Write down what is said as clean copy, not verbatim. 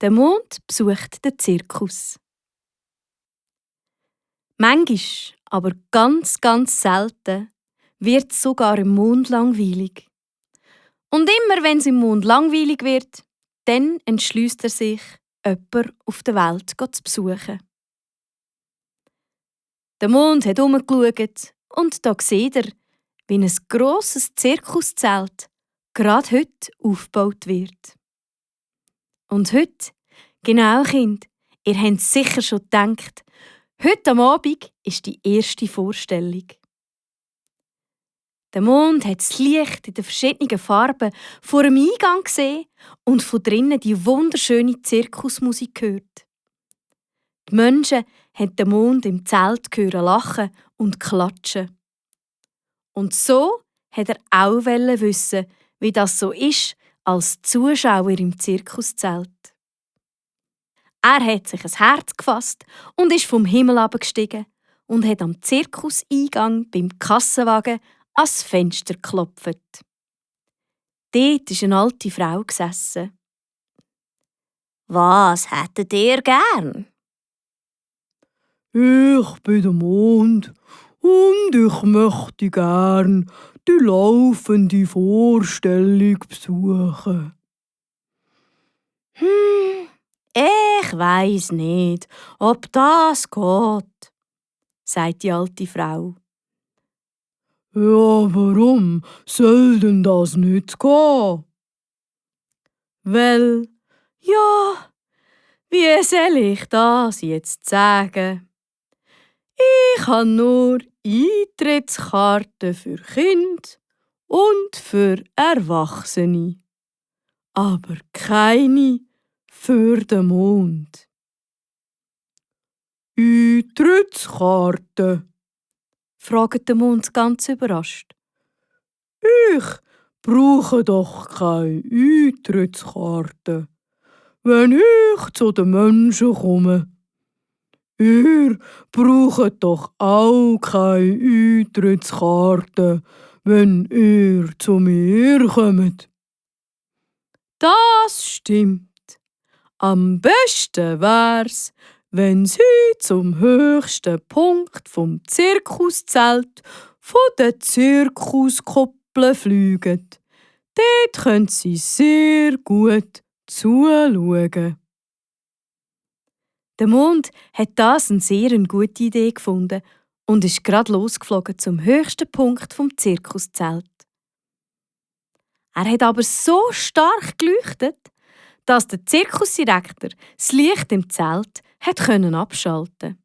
Der Mond besucht den Zirkus. Manchmal, aber ganz, ganz selten, wird es sogar im Mond langweilig. Und immer wenn es im Mond langweilig wird, dann entschließt er sich, jemanden auf der Welt zu besuchen. Der Mond hat herumgeschaut und da sieht er, wie ein grosses Zirkuszelt gerade heute aufgebaut wird. Und heute, genau Kind, ihr habt sicher schon gedacht, heute am Abend ist die erste Vorstellung. Der Mond hat das Licht in den verschiedenen Farben vor dem Eingang gesehen und von drinnen die wunderschöne Zirkusmusik gehört. Die Menschen haben den Mond im Zelt hören lachen und klatschen. Und so hat er auch wissen, wie das so ist als Zuschauer im Zirkuszelt. Er hat sich ein Herz gefasst und ist vom Himmel abgestiegen und hat am Zirkuseingang beim Kassenwagen ans Fenster geklopft. Dort ist eine alte Frau gesessen. «Was hättet ihr gern?» «Ich bin der Mond und ich möchte gern die laufende Vorstellung besuchen.» «Ich weiss nicht, ob das geht», sagt die alte Frau. «Ja, warum soll denn das nicht gehen?» «Weil, ja, wie soll ich das jetzt sagen? Ich habe nur Eintrittskarten für Kinder und für Erwachsene, aber keine für den Mond.» «Eintrittskarte?» fragt der Mond ganz überrascht. «Ich brauche doch keine Eintrittskarte, wenn ich zu den Menschen komme. Ihr braucht doch auch keine Eintrittskarte, wenn ihr zu mir kommt.» «Das stimmt. Am besten wär's, wenn Sie zum höchsten Punkt vom Zirkuszelt von der Zirkuskuppel fliegen. Dort können Sie sehr gut zuschauen.» Der Mond hat das eine sehr gute Idee gefunden und ist gerade losgeflogen zum höchsten Punkt vom Zirkuszelt. Er hat aber so stark geleuchtet, dass der Zirkusdirektor das Licht im Zelt hat abschalten.